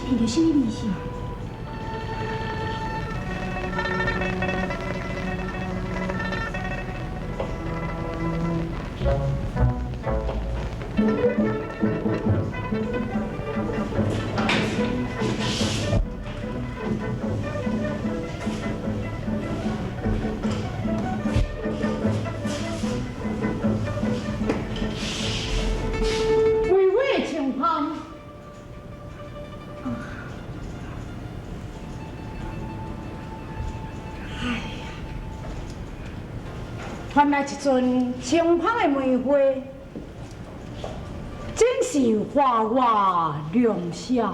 聞著啥物味是？梅花清芳。哎呀，原来一阵清芳的梅花，真是花外良宵。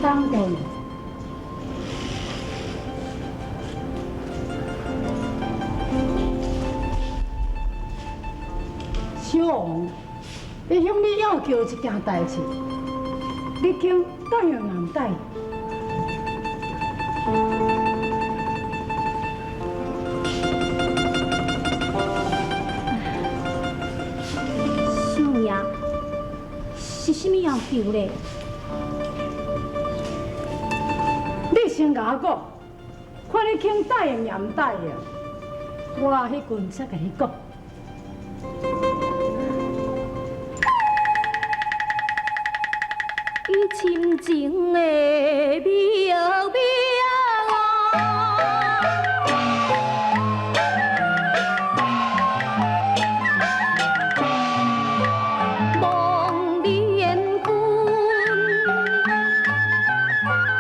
等阵。小王，你向你要求一件代志，你肯答應毋答應？少爺，是啥物要求咧？你先共我講，看你肯答應也毋答應，我彼陣才共你講。伊深情的妙妙啊，望聯軍，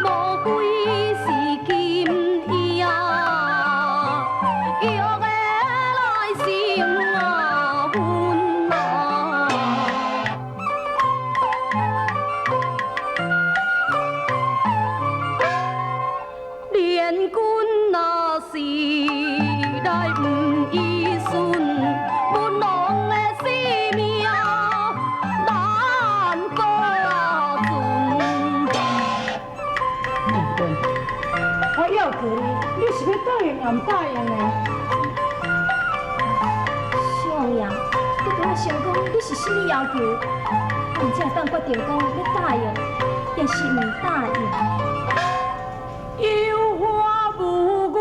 無非是金伊啊，玉的來成啊婚啊。連君若是來毋依順，阮王的性命難保存。連君，我要求你，你是欲答應也毋答應呢？少爺，你拄仔先講你是啥物要求，阮才會當決定講欲答應，抑是毋答應。有我無我，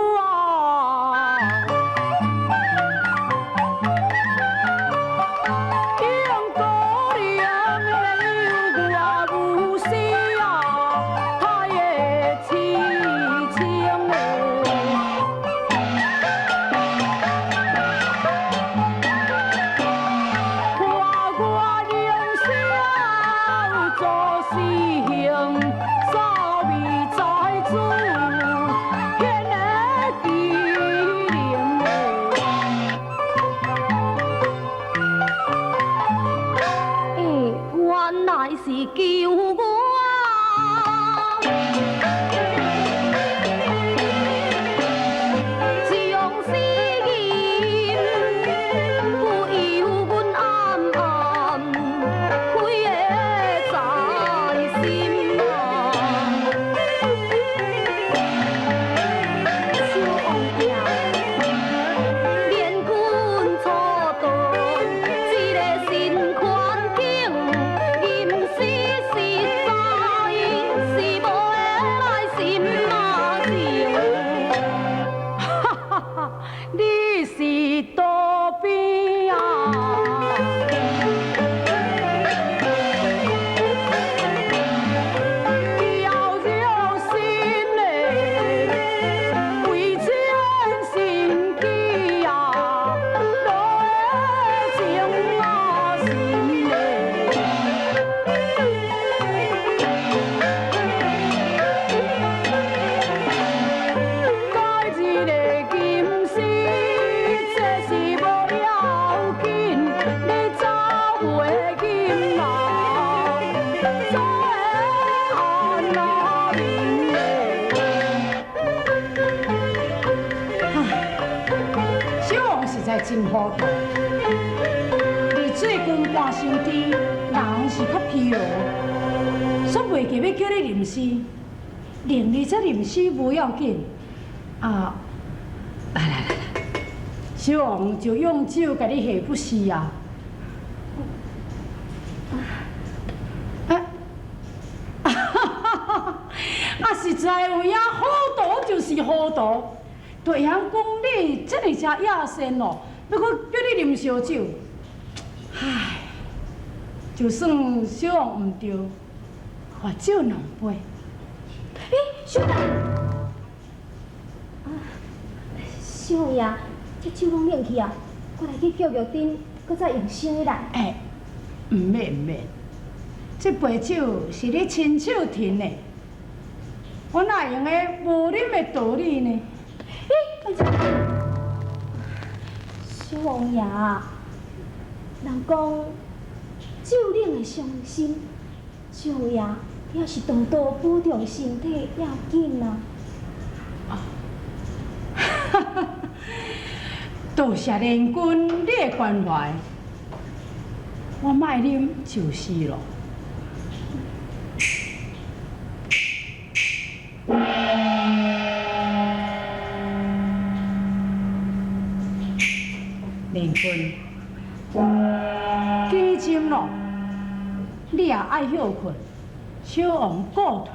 用孤零的有我無私啊，太的痴情的。看我良宵做事行，扫味才子显的机灵的。欸，原來是求我。將死因，不由阮暗暗開的在心啊。小王爺，連君初到這个新環境，吟詩實在是無來心啊情。哈哈哈！你是倒邊啊？嬌柔心的為情心機啊，落情啊心的。改一个金絲，這是無要緊，你走袂緊啊，走會按那面嘞。唉，小王實在真糊塗。你最近搬傷低，人是較疲勞，煞袂記欲叫你吟詩，令你才吟詩無要緊。啊，來來來來，小王就用酒共你下不是啊？啊，啊，實在有影，糊塗就是糊塗。大人講你這麼正野心哦，欲閣叫你啉燒酒，唉，就算小王毋對，罰酒兩杯。欸，小等，啊，小王爺，這酒攏冷去啊，我來去叫玉珍，閣再用新的來。欸，毋免毋免，這杯酒是你親手斟的，我哪會用得無啉的道理呢？欸，小王爺，人講酒冷會傷身，小王爺，你也是多多保重身體要緊啊！多謝連君你的關懷，我莫啉就是咯。連君，今針咯，你也愛歇睏，小王告退。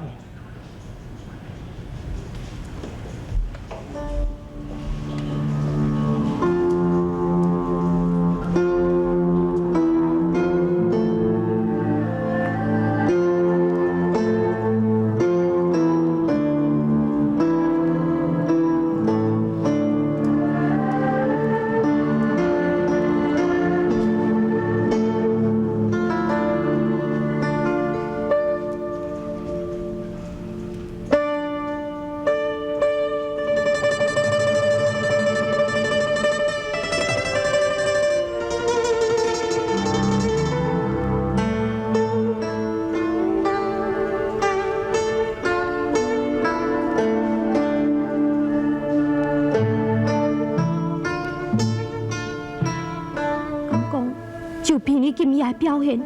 就憑你今夜的表現，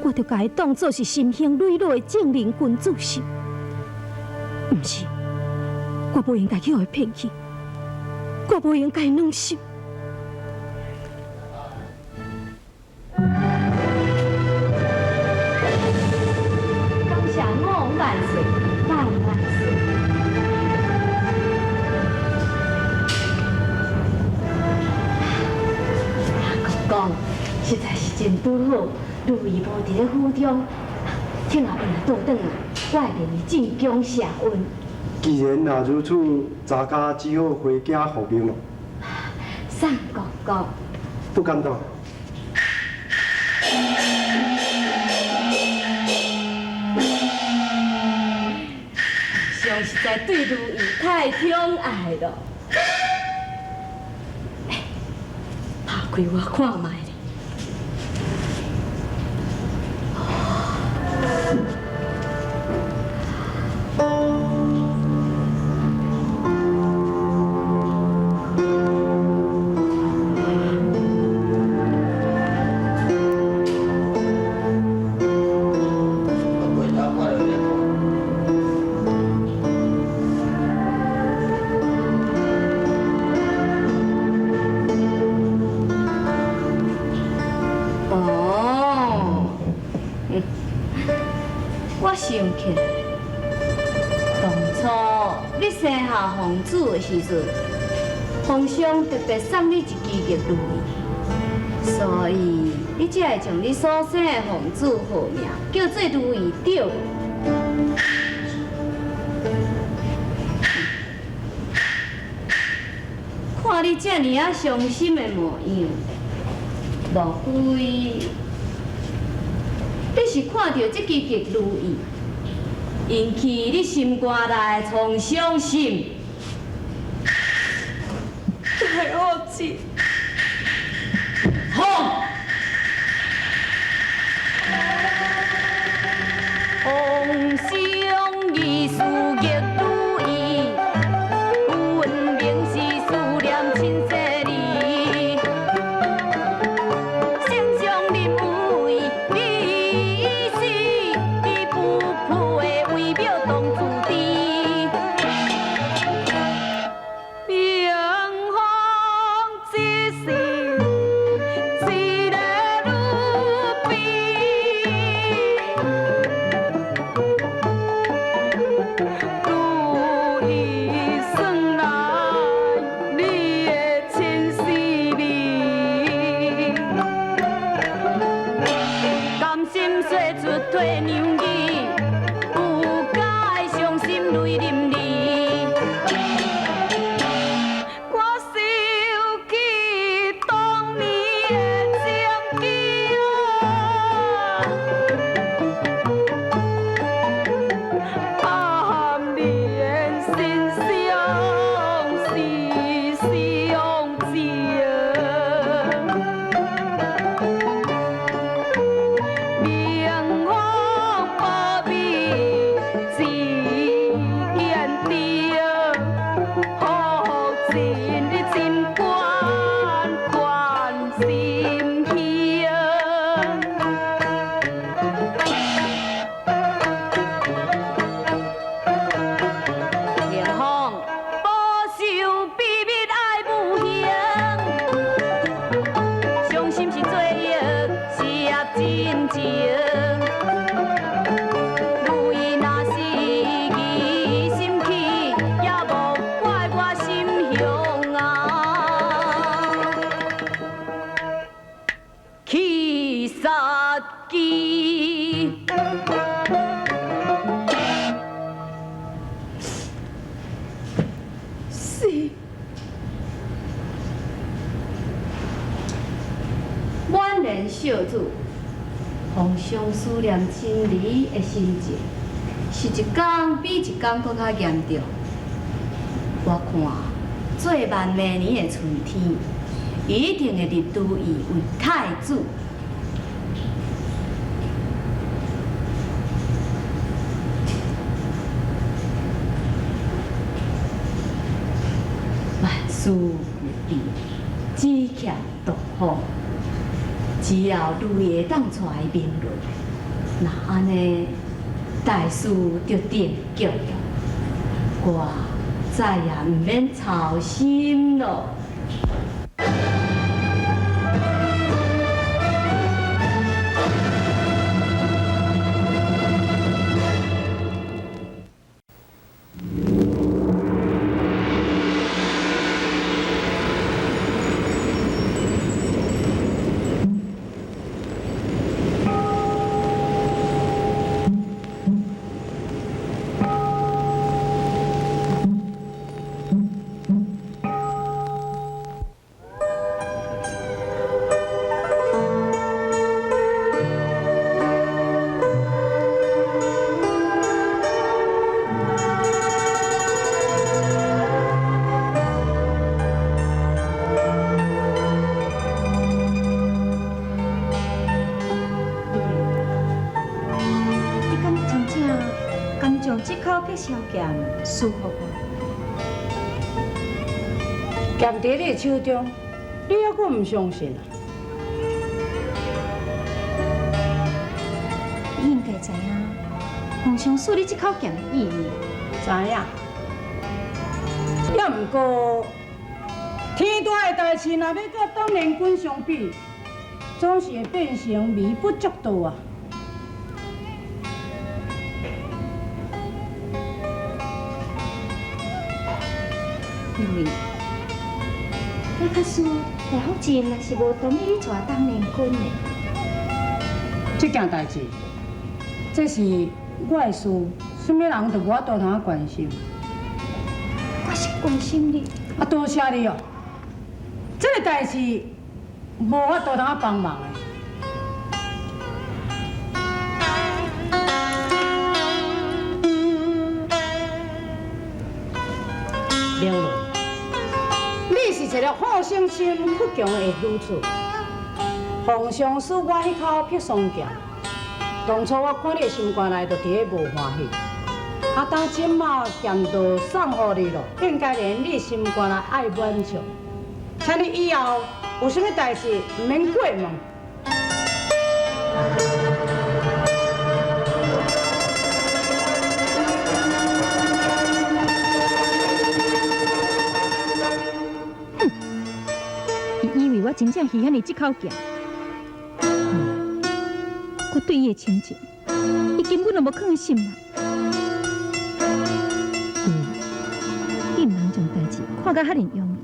我就共伊當做是心胸磊落的正人君子心。毋是，我無應該去予伊騙去，我無應該軟心。感謝五王萬歲，萬萬歲！公公，實在是真拄好，如意無佇咧府中，聽下伊若倒轉來，我會連伊進宮謝恩。既然若如此，咱家只好回家復命咯。宋公公，不敢當。上實在對如意太寵愛咯。欸，拍開我看覓咧。哦，我想起來，當初你生下皇子的時陣，皇上特別送你一支玉如意，所以你才會將你所生的皇子號名叫做如意對無？看你這爾仔傷心的模樣，莫非你是看著這支玉如意，引起你心肝內的創傷心？大惡子，好。皇上意思玉如意，分明是思念親細兒。丞相認為你是不配為廟當主持。做娘儿，有解伤心泪淋漓。我想起当年的情景啊，暗恋心伤是相情。明风保庇只坚定，福尽真悬悬心胸。明风保守秘密爱无形，伤心是做药，是合真情。如伊若是疑心起，也莫怪我心雄啊。起杀机。是。满脸少主，皇上思念亲儿的心情，是一天比一天阁较严重。我看做万明年的春天，一定会立如意为太子。万事俱备，只欠东风。只要如意会当带伊明论，那按呢，大事就定局了。我再也毋免操心咯。你敢真正敢将这口碧霄剑输予我？剑伫你的手中，你犹阁毋相信啊？你应该知影，皇上赐你这口剑的意义。知影。也毋过，天大的代志，若欲佮当年君相比，总是会变成微不足道啊。因为，我假使大福晋若是无同意你娶当年君的，这件代志，这是我的事，啥物人都无法度通啊关心。我是关心你。啊，多谢你哦。这个代志无法度通啊帮忙的。明伦，你是一个好胜心极强的女子。皇上赐我彼口碧霜剑，当初我看你的心肝内就伫咧无欢喜。啊，当这马剑道送予你咯，应该连你心肝内爱满足。请你以后有啥物代志，毋免过问。伊以为我真正稀罕伊这口剑，我对伊的亲情，伊根本就无放心啦。你毋通将代志看甲遐尔容易，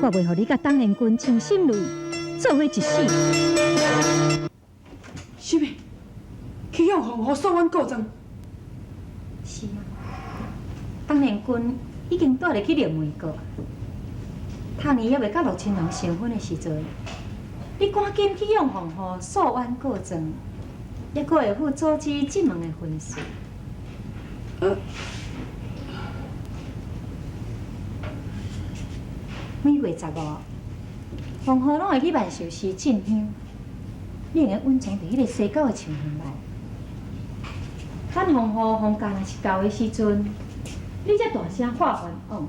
我袂予你佮董连君穿心如意，做伙一世。什么？去向凤虎诉冤告状？是啊，董连君已经蹛入去灵梅阁。托年犹未佮陆亲王成婚的时阵，你赶紧去向凤虎诉冤告状，犹阁会赴阻止这门的婚事。每月15，凤虎拢会去万寿寺进香，你会用隐藏伫彼个西郊的树林内。等凤虎放假若是到的时阵，你才大声喊冤枉。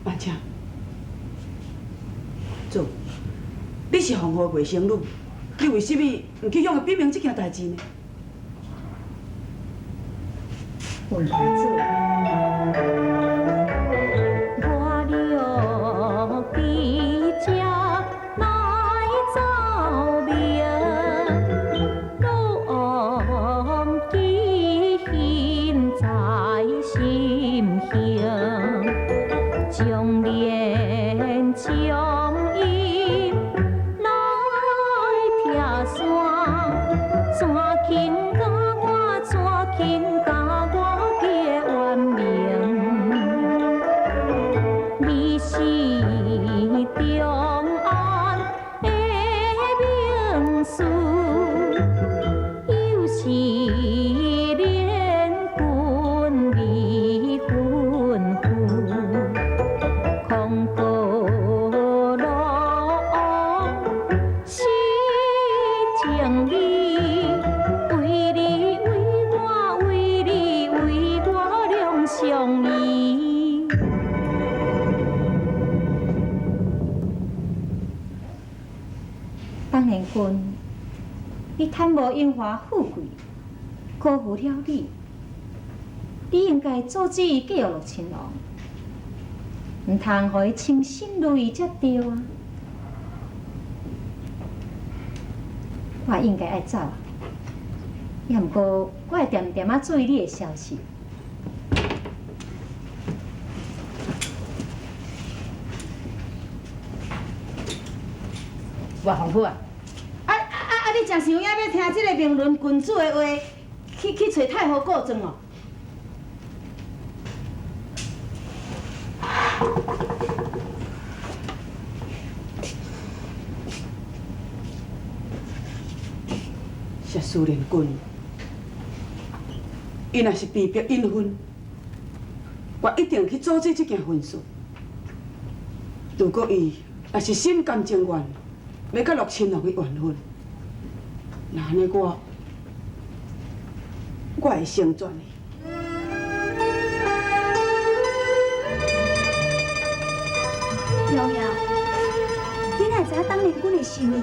万请，祖，你是凤虎的外甥女，你为什么毋去向伊禀明这件代志呢？文公子。你贪慕荣华富贵，辜负了你，你应该阻止伊嫁予陆亲王，毋通予伊称心如意才对啊！我应该爱走，也毋过我会恬恬仔注意你的消息。外凤夫啊！啊！你真想影欲听这个明伦君子的话，去揣太后告状哦？谢思连君，伊若是被迫隐婚，我一定去阻止这件婚事。如果伊若是心甘情愿，欲佮陆亲王去完婚，那按呢我会成全伊。瑶瑶，你哪会知影董连君的心意咧？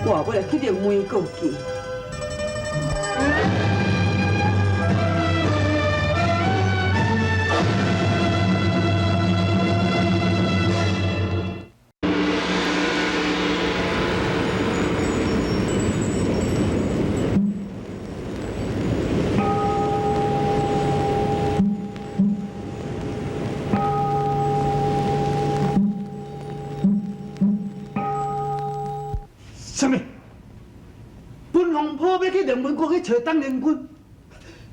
我也欲来去灵媒告急。啥物？文凤坡欲去灵门阁去揣董连君，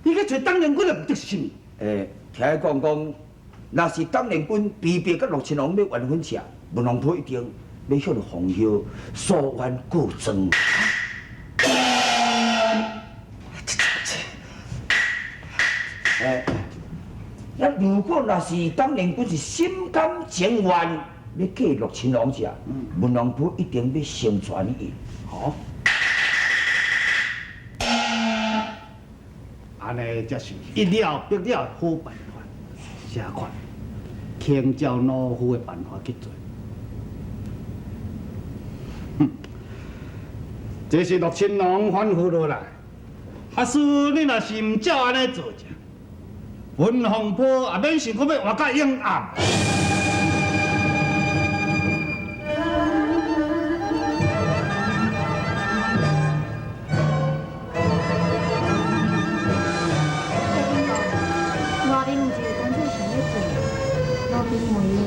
伊去揣董连君的目的是啥物？听伊讲讲，若是董连君被逼佮陆亲王欲完婚者，文凤坡一定欲向冯后诉冤告状。那如果若是董连君是心甘情愿欲嫁陆亲王者，文凤坡一定欲成全伊，吼。按呢才是一了百了的好办法，写款，轻照老夫的办法去做。哼，这是陆亲王吩咐落来，啊，师你若是毋照按呢做者，文凤坡也免想讲欲活到永暗。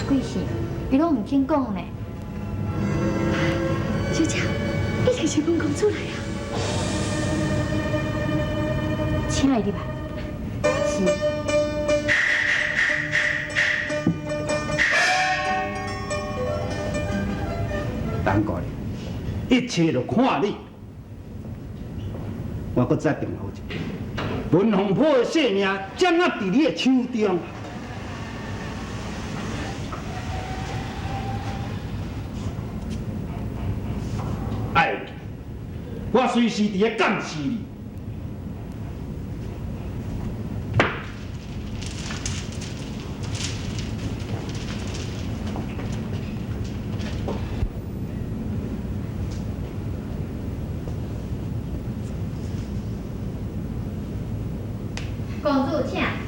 贵姓？伊拢毋肯讲呢。小姐，一定是是阮公主來啊！請伊入來。是。等過，一切就看你。我閣再定好一個，文鳳坡的性命掌握佇你的手中。愛，我隨時佇咧監視你。公主請。